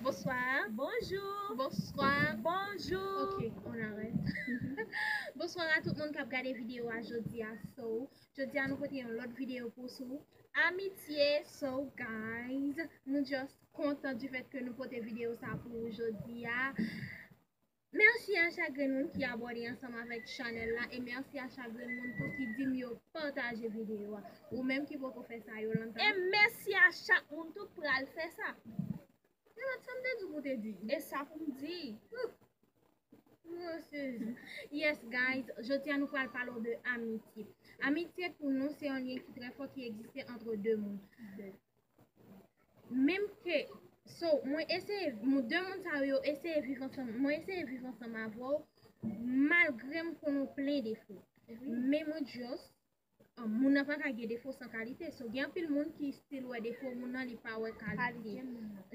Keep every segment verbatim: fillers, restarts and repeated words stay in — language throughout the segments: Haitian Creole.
Bonsoir. Bonjour. Bonsoir. Bonjour. Ok, on arrête. Bonsoir a tout moun k ap gade videyo a jodi a. So, jodi a nou pote yon lòt videyo pou sou amitye. So, guys, nou just kontan du fait ke nou pote videyo sa pou ou jodi a. Mèsi a chak grenn moun ki abòne ansanm avèk chanèl la, e mèsi a chak grenn moun tou ki di m yo pataje videyo a. Ou menm ki poko fè sa, Yolanda. E mèsi a chak moun tou k pral fè sa. E sa m te di pou te di. E sa pou m di. Mwen sezi. Yes, guys, jodi a nou pral pale w de amitye. Amitye pou nou se yon lyen ki trè fò ki egziste antre de moun. Menm ke, so, mwen eseye, moun, de moun sa yo eseye viv ansanm, mwen eseye viv ansanm avè w, malgre m konnen w plen defo. Men mwen just, ah, moun nan pa ka gen defo san kalite. So, gen anpil moun ki still wè defo moun nan, li pa wè kalite.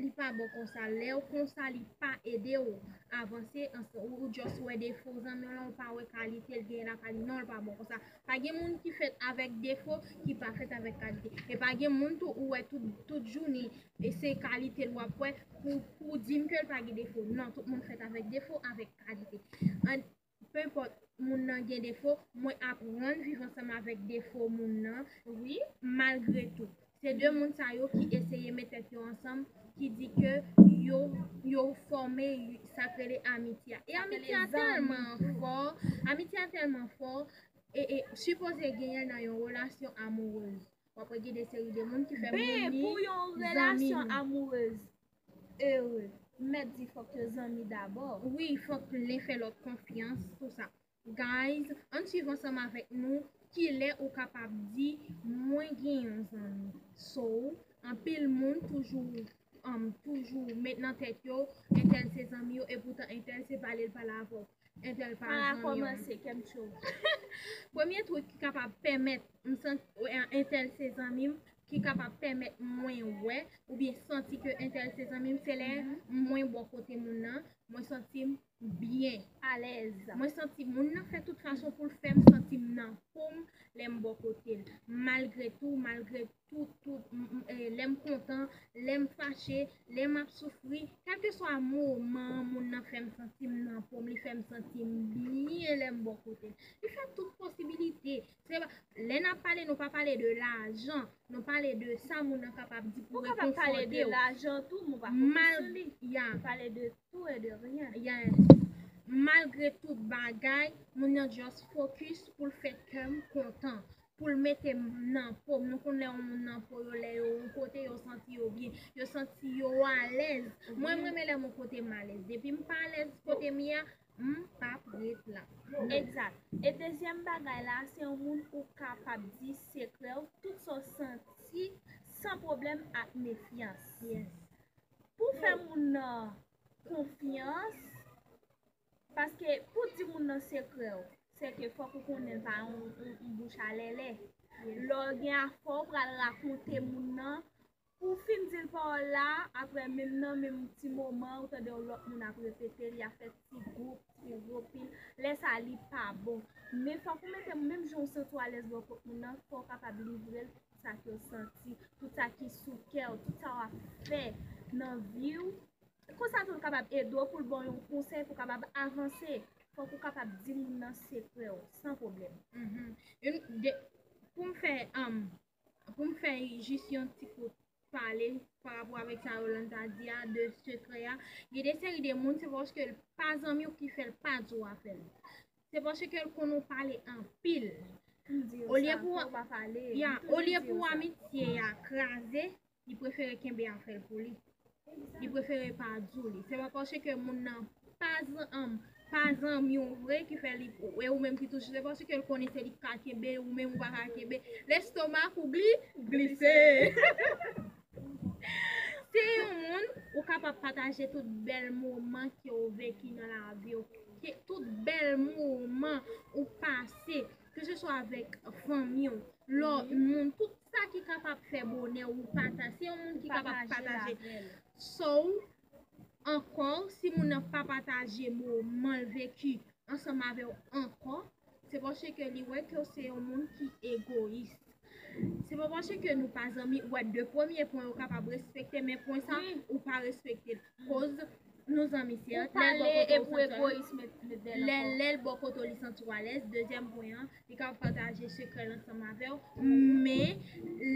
Li pa bon konsa. Lè w konsa, li pa ede w avanse. Ou just wè defo zanmi w lan, ou pa wè kalite l genyen lakay li. Non, l pa bon konsa. Pa gen moun ki fèt avèk defo ki pa fèt avèk kalite. E pa gen moun tou ou wè tout, tout jounen, e se kalite l w ap wè pou, pou di m ke l pa gen defo. Non, tout moun fèt avèk defo, avèk kalite. An, pe enpòt moun nan gen defo, mwen aprann viv ansanm avèk defo moun nan. Wi, malgre tou. Se de moun sa yo ki eseye met tèt yo ansanm, ki di ke yo, yo fòme sa k rele amitye a. E amitye a tèlman fò, amitye a tèlman fò, e, e sipoze genyen nan yon relasyon amourez. W ap wè gen de seri de moun ki fè moun ni zanmi. Ben, pou yon relasyon amourez ere, mèt di fòk yo zanmi dabò. Wi, fòk len fè lòt konfyans, tou sa. Guys, ann swiv ansanm avèk nou kilè ou kapab di, "Mwen gen yon zanmi." So, anpil moun toujou, um, toujou met nan tèt yo, entèl se zanmi yo, epoutan entèl se pale l pale avè w. Entèl pa zanmi w. Kòmanse, kè m cho. Premye twik ki kapab pèmèt m santi entèl se zanmi m, ki kapab pèmèt mwen wè oubyen santi ke entèl se zanmi m, se lè mwen bò kote moun nan, mwen santi m byen. Alèz. Mwen santi moun nan fè tout fason pou l fè m santi m nan po m lè m bò kote l. Malgre tou, malgre tout, tout, m, m, eh, lè m kontan, lè m fache, lè m ap soufri, kèlkeswa moman moun nan fè m santi m nan po m, li fè m santi m byen lè m bò kote l. Li fè tout posibilite. Se pa, lè n ap pale, nou pa pale de lajan, nou pale de sa moun nan kapab di pou rekonfòte w. Ou kapab pale de lajan tou, men w pa fokis sou li. Ya. Ou pale de tout et de rien. Yes. Malgre tout bagay, moun nan just fokis pou l fè kè m kontan, pou l mete m nan po m. Nou konn lè yon moun nan po yo, lè yo yon kote, yo santi yo byen, yo santi yo alèz. Mwen, m renmen lè m yon kote m alèz. Depi m pa alèz kote m ye a, m p ap ret la. Egzat. E dezyèm bagay la, se yon moun ou kapab di sekrè w, tout sa w santi, san pwoblèm ak mefyans. Yes. Pou fè moun nan konfyans, paske pou di moun nan sekrè w, se ke fòk ou konnen l pa yon, yon, yon bouch alèlè. Lè w gen afè w pral rakonte moun nan, pou w fin di l pawòl la, apre menm nan menm ti moman, ou tande yon lòt moun ap repete l, y ap fè ti gwoup, ti ropil. Lè sa a, li pa bon. Men fòk ou mete, menm jan w santi w alèz bò kot moun nan, fò w kapab livre l tout sa ke w santi, tout sa ki sou kè w, tout sa w ap fè nan vi w. Konsa tou l kapab ede w pou l ba w yon konsèy pou w kapab avanse. Fòk ou kapab di moun nan sekrè w san pwoblèm. Mhm. Youn, de, pou m fè, um, pou m fè jis yon ti kout pale pa rapò avèk sa Yolanda di a, de sekrè a. Gen de seri de moun, se paske l pa zanmi w ki fè l pa di w afè l. Se paske l konn ou pale anpil. Olye pou, ya, olye pou amitye a kraze, li prefere kenbe afè l pou li. Li prefere pa di w li. Se pa paske moun nan pa zan-, um, pa zanmi w vre ki fè li, e ou menm ki toujou, se paske l konnen se li k ka kenbe, ou menm ou pa ka kenbe. Lestomak ou gli-, glise. Se yon moun ou kapab pataje tout bèl moman ke w veki nan lavi w, ke tout bèl moman ou pase, ke se swa avèk fanmi w, lòt moun, tout sa ki kapab fè bonè w, ou pataje. Se yon moun ki kapab pataje. So, ankò, si moun nan pa pataje moman l veki ansanm avè w ankò, se paske li wè ke w se yon moun ki egoyis. Se pa paske nou pa zanmi, ou wè de premye pwen ou kapab respekte, men pwen sa, ou pa respekte l. Koz nou zanmi, sèt, lè l bò kote ou santi alèz. Lè l bò kote ou li santi w alèz, dezyèm pwen an, li kapab pataje sekrè l ansanm avè w, men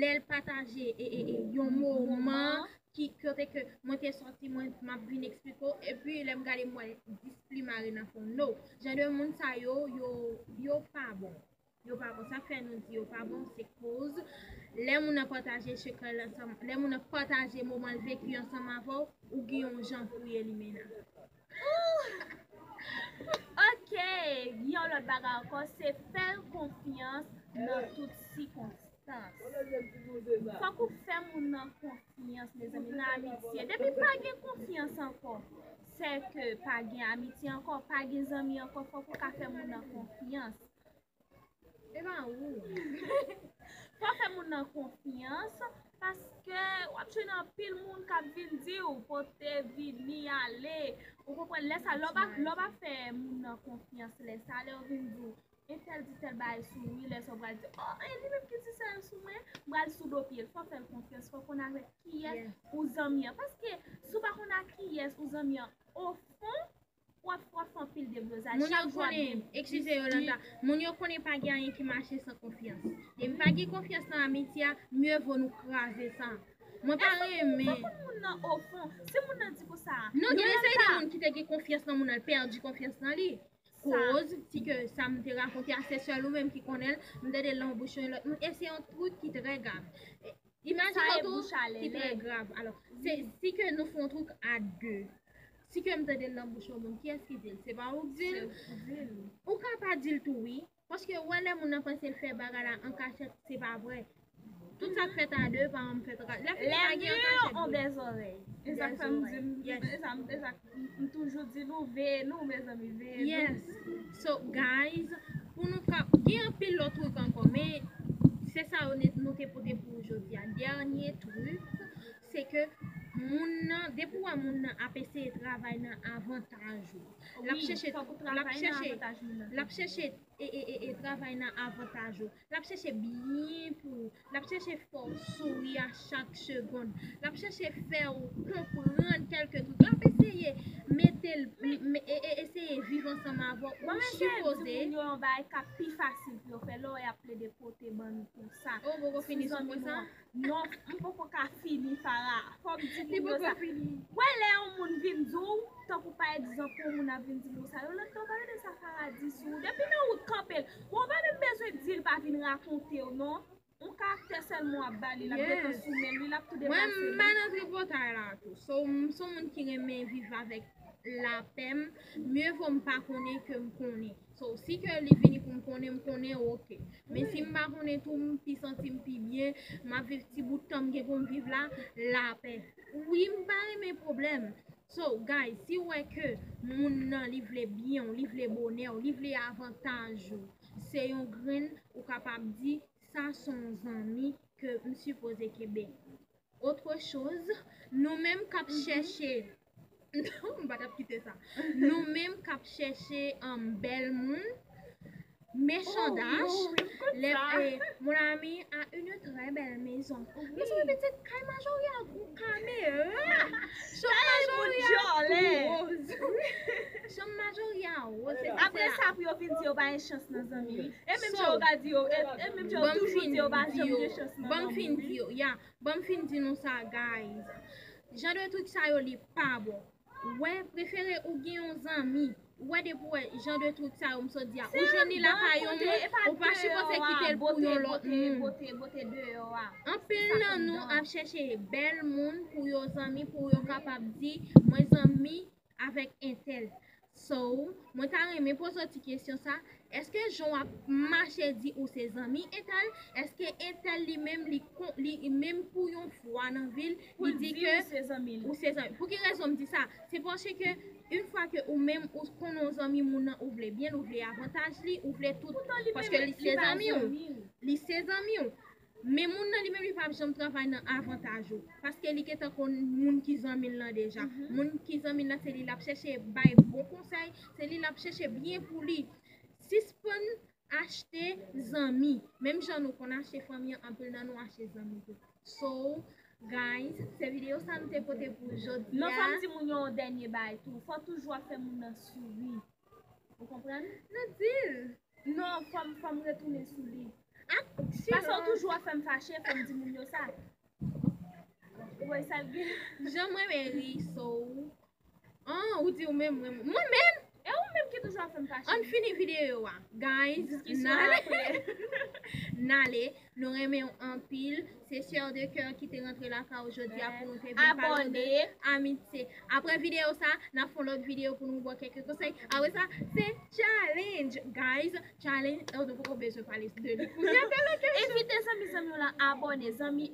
lè l pataje e, e, e, yon moman ki kote ke mwen te sòti, mwen m ap vin eksplike w, epi lè m gade m wè dis pli mare nan fon. No, jan de moun sa yo, yo, yo pa bon. Yo pa bon. Sa k fè nou di yo pa bon, se koz lè moun nan pataje sekrè l ansanm, lè moun nan pataje moman l veki ansanm avè w, ou gen yon jan pou w elimine. Ok, gen yon lòt bagay ankò, se fè l konfyans nan tout sikonstans. Fòk ou fè moun nan konfyans, mezanmi, nan amitye. Depi pa gen konfyans ankò, se ke pa gen amitye ankò, pa gen zanmi ankò, fòk ou ka fè moun nan konfyans. E pa ou. Fò fè moun nan konfyans, paske w ap jwenn anpil moun k ap vin di w pote, vini, ale. Ou konprann? Lè sa, lè w pa, lè w pa fè moun nan konfyans, lè sa, lè yo vin di w, entèl di tèl bagay sou ou, wi, lè sa w pral di, o, e li menm ki di sa yo sou mwen, m pral sou do pye l. Fò fè l konfyans, fò konn avèk kiyès ou zanmi an. Paske si w pa konn ak kiyès ou zanmi an, ofon, w ap, w ap fè anpil deblozay. Moun yo konnen, eskize Yolanda, moun yo konnen pa gen anyen ki mache san konfyans. Depi pa gen konfyans nan amitye a, mye vo nou kraze sa. Mwen pa renmen. Fò konn moun nan ofon. Si moun nan di konsa, non, gen yon seri de moun ki te gen konfyans nan moun nan, l pèdi konfyans nan li. Koz, si ke sa m te rakonte a, se sèl ou menm ki konnen l, m tande l nan bouch yon lòt moun, e se yon trik ki trè grav. Imajine w tou ki trè grav. Alò, se, si ke nou fè yon trik a de, si ke m tande l nan bouch yon moun, kiyès ki di l? Se pa ou k di l? Ou ka pa di l tou, wi. Paske ou wè lè moun nan panse l fè bagay la an kachèt, se pa vre. Tout sa k fèt a de pa janm fèt an kachèt. Lè fini pa gen an kachèt. Les murs ont des oreilles. E sa k fè m di, e sa, e sa k M toujou di nou, veye nou, mezanmi, veye nou. Yes. So, guys, pou nou ka, gen anpil lòt trik ankò, men se sa yo nou te pote pou ou jodi a. Dènye trik, se ke moun nan, depi w wè moun nan ap eseye travay nan avantaj ou, l ap chèche, l ap chèche, l ap chèche e, e, e, e travay nan avantaj ou. L ap chèche byen pou ou. L ap chèche fè w souri a chak segonn. L ap chèche fè w konprann kèlke trik. L ap eseye mete l, e, e, eseye viv ansanm avè w. Ou sipoze. Mwen menm, m di moun yo yon bagay k ap pi fasil pou yo fè lè w y ap plede pote ban nou konsa. Ou poko fini sou pwen sa? Non, m poko ka fini, Farah. Fò m di moun yo sa. Wè lè yon moun vin di w, tankou pa egzanp, yon moun ap vin di m konsa, Yolanda, ou pa tande sa Farah di sou ou. Depi nan wout kanpe l. Bon, ou pa menm bezwen di l pa vin rakonte w, non. Yon karaktè sèlman w ap ba li, l ap gentan sou men l, wi, l ap tou deplase li. Mwen, m pa nan tripotay la tou. So, m se yon moun ki renmen viv avèk lapè m. Mye vo m pa konnen ke m konnen. So, si ke li vini pou m konnen, m konnen, oke. Men si m pa konnen tou, m pi santi m pi byen, m ap viv ti bout tan m gen pou m viv la, lapè. Wi, m pa renmen pwoblèm. So, guys, si w wè ke moun nan, li vle byen w, li vle bonè w, li vle avantaj ou, se yon grenn, ou kapab di, sa se yon zanmi ke m sipoze kenbe. Autre chose, nou menm k ap chèche, m pa t ap kite sa. Nou menm k ap chèche um, bèl moun, mechandash, lè, eh, mon ami a une très belle maison. Mezanmi, pitit, kay Majoria gwo kamera. Chanm Majoria tou woz. Chanm Majoria woz. Apre sa, pou yo vin di yo pa gen chans nan zanmi, wi. E menm jan yo ka di yo, e, e menm jan yo toujou di yo pa janm gen chans nan zanmi, wi. Ban m fin di yo, ya. Ban m fin di nou sa, guys. Jan de trik sa yo, li pa bon. Wè, prefere ou gen yon zanmi. Ou wè, depi w wè jan de trik sa yo m sot di a, ou jwenn li lakay yon moun, ou pa sipoze kite l pou yon lòt moun. Anpil nan nou ap chèche bèl moun pou yo zanmi, pou yo kapab di, mwen zanmi avèk entèl. So, mwen ta renmen poze w ti kesyon sa, èske jan w ap mache di ou se zanmi entèl, èske entèl li menm, li, li menm pou yon fwa nan vi l, li di ke ou se zanmi. Pou ki rezon m di sa? Se paske yon fwa ke ou menm ou konnen w zanmi moun nan, ou vle byen l, ou vle avantaj li, ou vle tout, paske li se zanmi w. Li se zanmi w. Men moun nan li menm li p ap janm travay nan avantaj ou. Paske li gentan konn moun ki zanmi l lan deja. Moun ki zanmi l lan se li l ap chèche bay bon konsèy, se li l ap chèche byen pou li. Sispann achte zanmi. Menm jan nou konn achte fanmi an, anpil nan nou achte zanmi tou. So, guys, se videyo sa nou te pote pou jodi a. Non, fò m di moun yo yon dènye bagay tou. Fò toujou ap fè moun nan souri. Ou konprann? Nan di l. Non, fò m, fò m retounen sou li. Paske w toujou ap fè m fache, fò m di moun yo sa. Ou wè sa l gen? Jan mwen men ri, so. Ah, ou di ou menm, mwen, mwen menm? E ou menm ki toujou ap fè m fache. Ann fini videyo a. Guys, n ale. N ale. Nou renmen w anpil. Se Sè de Kè ki te rantre lakay ou jodi a pou nou te vin pale de amitye. Apre videyo sa, n ap fè yon lòt videyo pou nou ba w kèk konsèy. Apre sa, se challenge. Guys, challenge. Oh, nou poko bezwen pale de li kounye a, tèlman ke. Envite zanmi zanmi w lan abòne. Zanmi